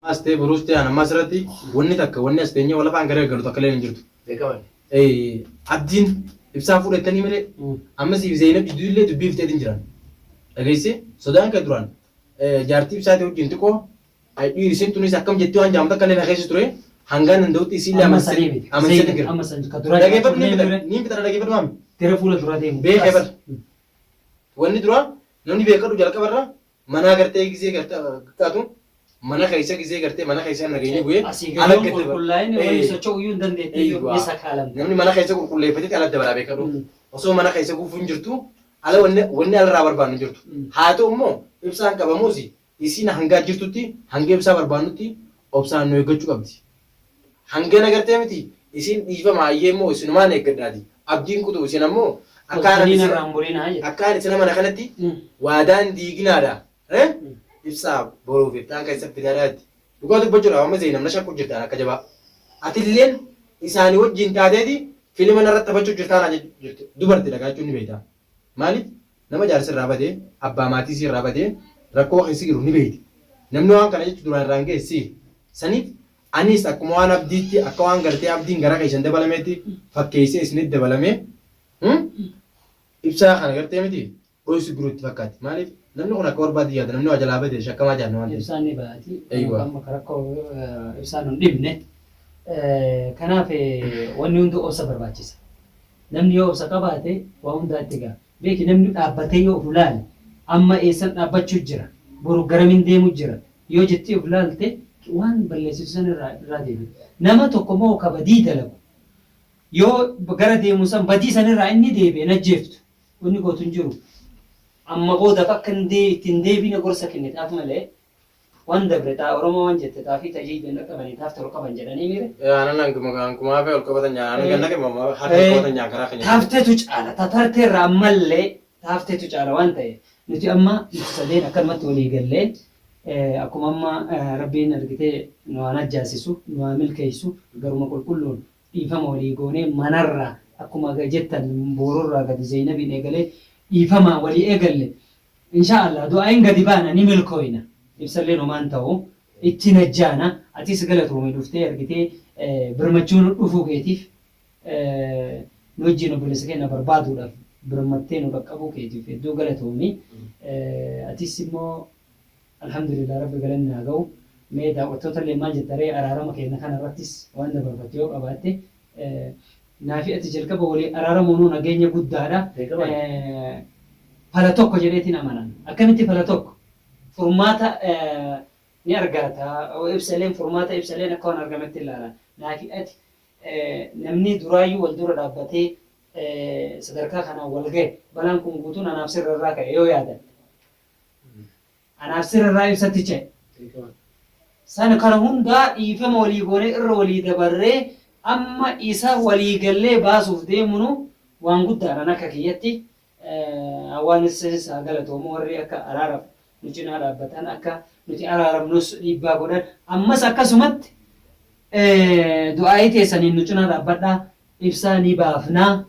Ammaas ta'e boruus ta'e an ammaa asirratti wanni takka wanni as teenyee wal afaan garagalu takka illee hin jirtu. Beekaman. Abdiin ibsaa fuudhettanii malee amma siif Zeynab jidduu illee dubbii fixeetiin jiran. Dhageessee sodaan kee duraan jaartii ibsaatii wajjin xiqqoo dhiiri isiin tunis akkam jettee waan jaamtu akka illee na keessa ture hangaan danda'utti isiin illee Amma sanii miti. amansiiseetiin jira. Amma san ka duraa Dhageeffadhu niin jiraachuu fixa niin fixa dhageeffadhu maami. Gara fuula duraa deemu. Beekee bar. Wanni duraa namni beekadhu jalqabarra manaa gartee gizee gartee taatu mana keessa gizee gartee mana keessa nageenyi bu'ee Asii ala gadi gadi qulqullaa'in Eh, wanni socho'u iyyuu hin dandeettii Eeywa. ni sakaalamta. Namni mana keessa qulqulleeffatetti ala dabalaa beekadhu. Osoo mana keessa guufuun hin jirtu ala wanni wanni alarraa barbaannu hin jirtu. Haa ta'u immoo ibsaan qabamuus isiin hangaa jirtutti hanga ibsaa barbaannutti obsaan nu eeggachuu qabdi. Hangana gartee miti isiin dhiifama hayyee immoo isinumaan eeggadhaati. Abdiin kutu isin ammoo akkaan Obsanii isin narraa hin burinaa jedhe. akkaan isin amana kanatti waadaan diiginaadha. Eh? Ibsaa boruuf iftaan keessa fidaadhaa jetti. Dhugaa dubbachuudhaaf amma Zeynab na shakku jirtaan akka jabaa. Atilleen isaanii wajjin taateeti filima narratti taphachuu jirtaa naan jechuu jirti. Dubarti dhagaachuun ni beektaa. Maaliif nama jaarsi irraa bade, abbaa maatii isii irraa bade, rakkoo keessa jiru ni beekti. Namni waan kana jechu duraan irraan gahe sihi. Saniif anis akkuma waan abdiitti akka waan gartee abdiin gara keessan dabalameetti fakkeessee isinitti dabalamee ibsaa kana gartee miti dhoysu jiru itti fakkaatti. Maaliif namni kun akka barbaade yaada namni waa jalaa bade shakkamaa jaanna waan ta'eef. Ibsaan ni baati. Eeywa. Amma rakkoo ibsaan hin dhibne. Kanaaf wanni hundi obsa barbaachisa. Namni yoo obsa qabaate waa hundaa itti gaha. Beeki namni dhaabbatee yoo of laale amma eessan dhaabbachuu jira, boru garamin deemu jira yoo jettee of laalte waan balleessitu san irraa irraa deebita. Nama tokko moo ka badii dalagu yoo gara deemu san badii san irraa inni deebi'e hin ajjeeftu. Wanni gootu hin jiru. Amma boodaaf akka hin itti hin deebine gorsa kennitaaf malee Waan dabre taa Oromoo waan jette xaafii ta jiidhe hin dhaqqabanii taafte ol qaban jedhanii miire. Aanan hanguma hanguma hafee ol qabatan nyaa aanan ganna qaba hafee ol qabatan nyaa garaa keenya. Taaftetu caala ta tarteerra ammallee taaftetu caala waan ta'eef nuti amma nuti sadeen akkanumatti walii gallee akkuma amma Rabbiin argitee nu haa najjaasisu nu haa milkeessu garuma qulqulluun dhiifama walii goonee manarraa akkuma jettan boororraa gadi Zeynabiin eegalee dhiifama walii eegalle Inshaa Allah du'aayin gadi baana ni milkooyna ibsalleen homaa hin ta'u itti najjaana atis galatoomi dhuftee argitee birmachuu nu dhufuu keetiif nu wajjiin obboleessa keenya barbaaduudhaaf birmattee nu dhaqqabuu keetiif hedduu galatoomi atis immoo alhamdulillah rabbi galanni haa ga'u mee daawwattoota illee maal jetta ree araarama keenya kana irrattis waan dabarfattu yoo qabaatte Naafi ati jalqaba walii araaramuunuu nageenya guddaadha. Fala tokko jedheetiin amanan. Akkamitti fala tokko? Furmaata ni argaata. Ibsaleen furmaata ibsaleen akka waan argametti ilaala. Naafi ati namni duraayyuu wal dura dhaabbatee sadarkaa kanaan wal gahe balaan kun guutuun anaaf sirra irraa ka'e yoo yaadatte. Anaaf sirra irraa ibsatti ce'e. Sana kana hundaa dhiifama walii goonee irra walii dabarree amma isa walii gallee baasuuf deemunu waan guddaadha an akka kiyyatti. Hawwaanisis haa galatoomu warri akka araaraaf nu cinaa dhaabbatan akka nuti araaramnus dhiibbaa godhan ammas akkasumatti du'aa'ii teessaniin nu cinaa dhaabbadhaa ibsaa ni baafnaa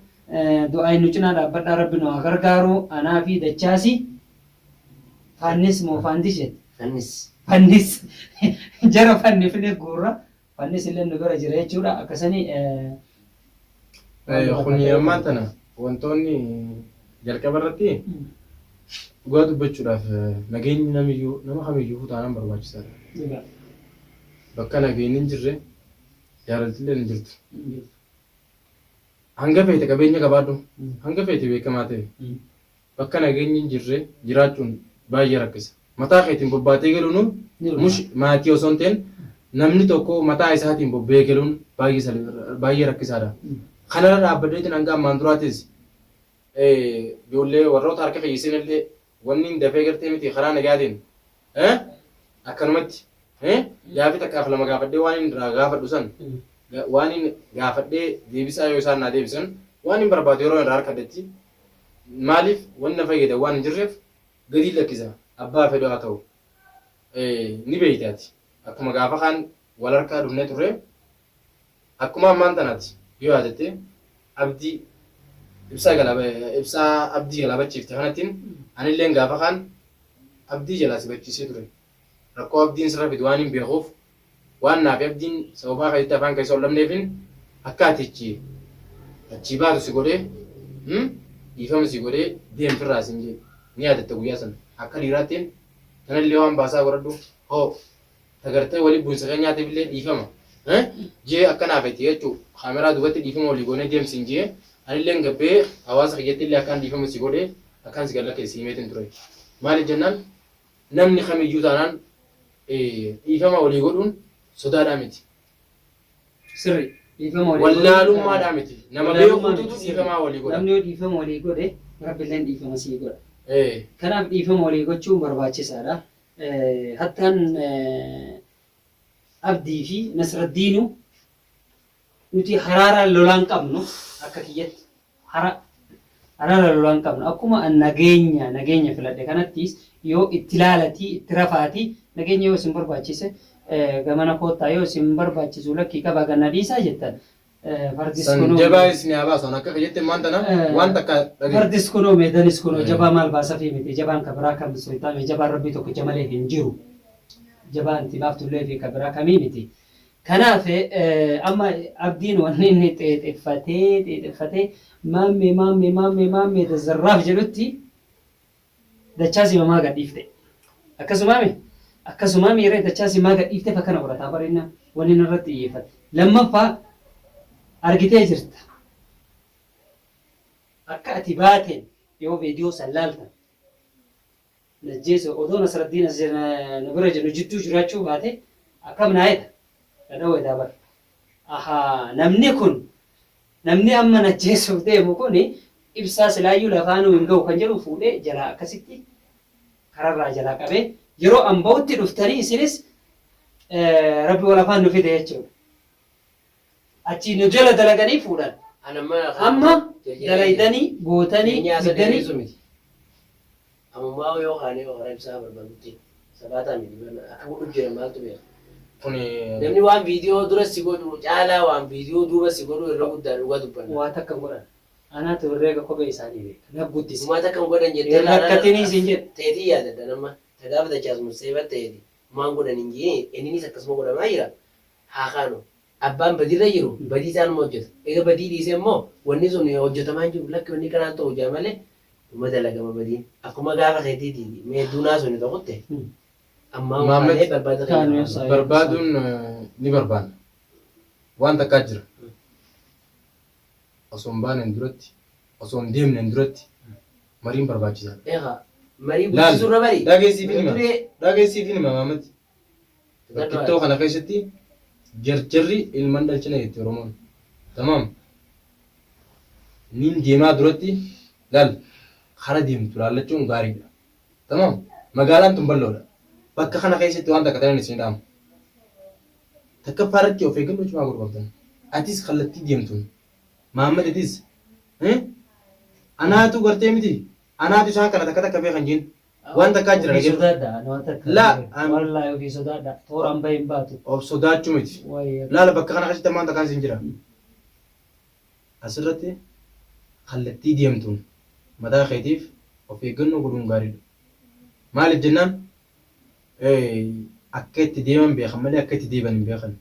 du'aa'iin nu cinaa dhaabbadhaa rabbi nu haa gargaaru anaa fi dachaasi Fannis moo faandish jette? Fannis. Fannis. Jara fannifne guurra. Fannis illee nu bira jira jechuudha. Akkasanii Kuni ammaan tana wantoonni jalqaba irratti dhugaa dubbachuudhaaf nageenyi namiyyuu nama kamiyyuu taanaan barbaachisaadha. Dhugaa. Bakka nageenyi hin jirre jaalaltillee hin jirtu. Hanga feete qabeenya qabaadhu, hanga feete beekamaa ta'e Bakka nageenyi hin jirre jiraachuun baay'ee rakkisa. Mataa keetiin bobbaatee galuunuu Ni ulfaata. mush maatii osoo hin ta'in namni tokko mataa isaatiin bobba'ee galuun baay'ee sal- baay'ee rakkisaadha. Kanarra dhaabbadheetiin hanga ammaan duraatis eh, ijoollee warroota harka kiyya seenallee wanni hin dafee gartee miti karaa nagaatiin eh, akkanumatti eh, gaafii takkaaf lama gaafadhee waan inni irraa gaafadhu san ga- waan inni gaafadhee deebisaa yoo isaan naa deebisan waan hin barbaadu yeroo irraa harkadhetti Maaliif wanni na fayyada waan hin jirreef gadiin lakkisa abbaa fedhu haa ta'u. Ni beeyta ati akkuma gaafa kaan wal harkaa dhufnee turre akkuma ammaan tanaati yoo yaadatte abdii ibsaa galaa ibsaa abdii jalaa bachiifte kanattiin anilleen gaafa kaan abdii jalaa si bachiisee ture. Rakkoo abdiin sirra fidu waan hin beekuuf Waan naa fi Abdiin sababaa keetitti afaan keessa ol dhabneefin akka ati achii achii baatu si godhee dhiifama si godhee deem firraa siin jee. Ni yaadatta guyyaa sana. Akka dhiiraattiin tanallee waan baasaa godhadhu hoo ta gartee wali bu'insa keenyaatiifillee dhiifama jee akka naa feti jechuu kaameraa duubatti dhiifama walii goonee deem siin jee anilleen gabbee hawaasa kiyyattillee akkaan dhiifama si godhee akkaan si gad lakkise si himeetin ture. Maaliif jennaan namni kamiyyuu taanaan dhiifama walii godhuun sodaadhaa miti. Sirri. Dhiifama walii godhuun Wallaalummaadhaa miti. Nama wallaalummaa beekuututu miti sirri. dhiifamaa walii godha. Namni yoo dhiifama walii godhe Rabbilleen dhiifama sii godha. Ee. Kanaaf dhiifama walii gochuun barbaachisaadha. Hattaan Abdii fi Nasraddiinuu nuti haraara lolaan qabnu akka kiyyatti hara haraara lolaan qabnu akkuma an nageenya nageenya filadhe kanattis yoo itti laalatii itti rafaatii nageenya yoo isin barbaachise gamana koottaa yoo isin barbaachisu lakkii qabaa ganna dhiisaa jettan fardis San kunoo jabaa isin haa baasu. An akka kiyyatti ammaan tana waan takka dhagaye. Fardis kunoo meedanis kunoo jabaa maal baasafii miti jabaan ka biraa kam soytaame jabaan rabbii tokkicha malee hin jiru jabaan itti baaftullee fi ka biraa kamii miti Kanaaf amma Abdiin wanni inni xeexeffatee xeexeffatee maammee maammee maammee maammee dazzarraaf jedhutti Dachaasii maa gadhiifte? Akkasumaami? Akkasumaami ree Dachaasii maa gadhiifteef akkana godhataa bar inni wanni inni irratti xiyyeeffate. Lammaffaa argitee jirta. Akka ati baateen yoo veediyoo san laaltan Najjeese odoo Nasraddiin as nu bira nu jidduu jiraachuu baate akkam naa jedha? Na dhowwetaa bar. Ahaa namni kun namni amma najjeesuuf deemu kun ibsaa silaayyuu lafaanuu hin ga'u kan jedhu fuudhee jalaa akkasitti kararraa jalaa qabee yeroo an ba'utti dhuftanii isinis rabbi wal afaan nu fide jechuudha. Achii nu jala dalaganii fuudhan. An amma Amma dalaydanii gootanii Jireenya asa fiddanii dheeressu miti. Amummaa yoo kaanee yoo karaa ibsaa barbaadutti sabaataa miti. Akka godhu jira maaltu beeka. Kuni Namni waan viidiyoo dura si godhu caalaa waan viidiyoo duuba si godhu irra guddaa dhugaa dubbanna. waa takka hin godhan. Anaatu herreega kophee isaanii beeka. Na guddise. Gumaa takka hin godhan jettee Hin rakkatinii siin jedhe. Teetii yaadadha nama. Ta gaafa dachaas murseefa ta'eeti. Maan godhan hin jiin inninis akkasuma godhamaa jira. Haa kaanu. Abbaan badiirra jiru badii isaa numa hojjeta. Eega badii dhiisee immoo wanni sun hojjetamaa hin jiru. Lakki wanni kanaan ta'u jaa malee numa dalagama badiin. Akkuma gaafa keetiiti mee dunaa suni ta kutte ammaa Maammed, kaanee barbaada keenya Kaanu kaanu. ibsaa. Barbaaduun ni barbaanna. Waan takkaa jira. Osoo hin baaneen duratti, osoo hin deemneen duratti mariin barbaachisaadha. Eegaa marii Laal, bulchisuu irra bari. dhageessiif hin hima. Duree Dhageessiif hin hima Maammed. Bakkittoo kana keessatti jarjarri ilman dhalchina jetti Oromoon. Tamaam. Niin deemaa duratti laal kara deemtu laallachuun gaariidha. Tamaam. Magaalaan tun bal'oodha. Bakka kana keessatti waan takka tanan isin dhaamu. Takkaffaa irratti of eeggannoo cimaa godhuu qabdan. Atis kallattii deemtuun. Mahammad atis. Anaatu gartee miti. Anaatu isaan kana takka takka beekan jeen. Waan takkaa jira Ofii dhaggeeffadhu. sodaadha ani waan takka Laa hin Wallaahi ofii sodaadha tooraan bahe hin baatu. Of sodaachuu miti. Wayi Laala bakka kana keessatti ammaan takkaan siin jira. Asirratti kallattii deemtuun mataa keetiif of eeggannoo godhuun gaariidha. Maaliif jennaan akka itti deeman beekan malee akka itti deebi'an hin beekan.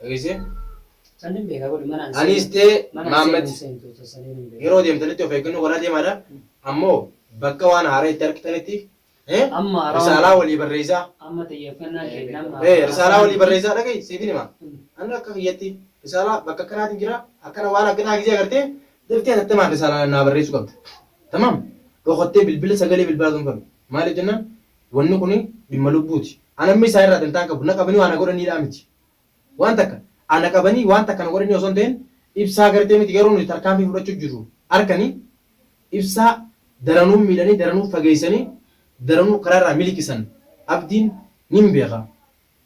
Dhageessee? Sannin beeka godhi mana an Anis seenu ta'e mana an Mahammad seenu hin seentu saniin hin beeka. yeroo deemtanitti of eeggannoo godhaa deemaadha. Ammoo bakka waan haaraa itti argitanitti Amma harawaan risaalaa walii barreessaa. Amma xiyyeeffannaan keenya amma Risaalaa walii barreessaa dhaga'i siifin hima. Ani akka kiyyatti risaalaa bakka akkanaatiin jira akkana waan akkanaa gisee agartee daftee hatattamaan risaalaa naa barreessuu qabda. Tamaam dhokattee bilbila sagalee bilbilaa sun fadhu. Maaliif jennaan wanni kuni dhimma lubbuuti. Ani amma isaan irraa dantaan qabu na qabanii waa na godhaniidhaa miti. Waan takka ana qabanii waan takka na godhanii osoo hin ta'in ibsaa gartee miti yeroo nuti tarkaanfii fudhachuu jirru arkanii ibsaa daranuu miidhanii daranuu fageessanii daranuu karaa irraa miliqisan abdiin nin beeka.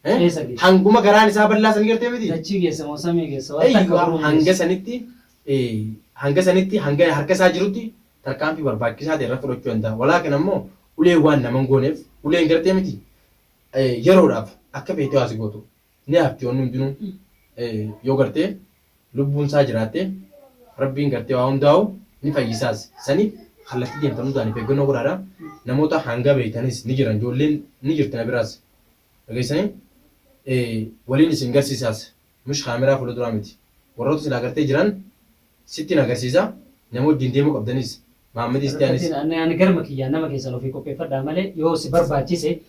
Eessa geessa? Hanguma garaan isaa bal'aa sanii gartee miti. Dachii geessa moo samii geessa? Waan takka Eeyyuwa biroo hanga geessa. sanitti hanga sanitti hanga harka isaa jirutti tarkaanfii barbaachisaa ta'e irra fudhachuu danda'a. Walaakin ammoo uleen waan nama hin gooneef uleen gartee miti yeroodhaaf akka feetee waa si gootu ni hafti wanni hundinuu yoo gartee lubbuun isaa jiraatte rabbiin gartee waa hundaa'u ni fayyisaas saniif kallattii deemtan hundaan if eeggannoo godhaadha namoota hanga beektanis ni jiran ijoolleen ni jirti na biraas dhageessanii Waliin isin garsiisaas mush kaameraa fuula duraa miti. Warroota silaa gartee jiran sittin agarsiisa. Nama wajjin deemuu qabdanis Mahammadis ta'e anis. Ani garma kiyyaan nama keessan ofii qopheeffadhaa malee yoo si barbaachise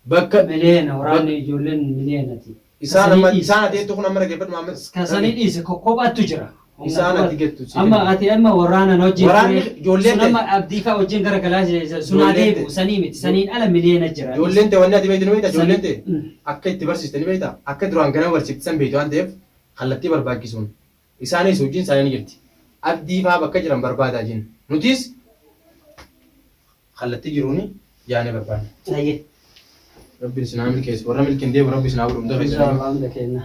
Bakka miliyoona waraanni ijoolleen miliyeenati. Isaan amma isaan ati jettu kun amma dhaggeeffadhu Mahammad. Kan sanii dhiise kophaattu jira. Isaan ati jettu si Amma kenna. ati amma waraana na wajjin Waraanni ture. ijoolleen Sun ta'e. amma abdii fa'aa wajjin gara galaa sun Ijoolleen adeemu ta'e. sanii miti saniin ala miliyoona jira. Ijoolleen ta'e wanni ati beektu ni beekta ijoolleen ta'e Mm. akka itti barsiiste ni beekta akka duraan ganama barsiifte san beektu waan ta'eef kallattii barbaachisuun isaanis hojiin isaanii ni jirti. Abdii fa'aa bakka jiran barbaadaa jenna. Nutis kallattii jiruuni yaanee barbaanna. Ayyee. Rabbiin isin haa milkeessu. Warra milkiin deemu Rabbi isin haa godhu hunda keessaniyyuu. Inshallah hunda keenya.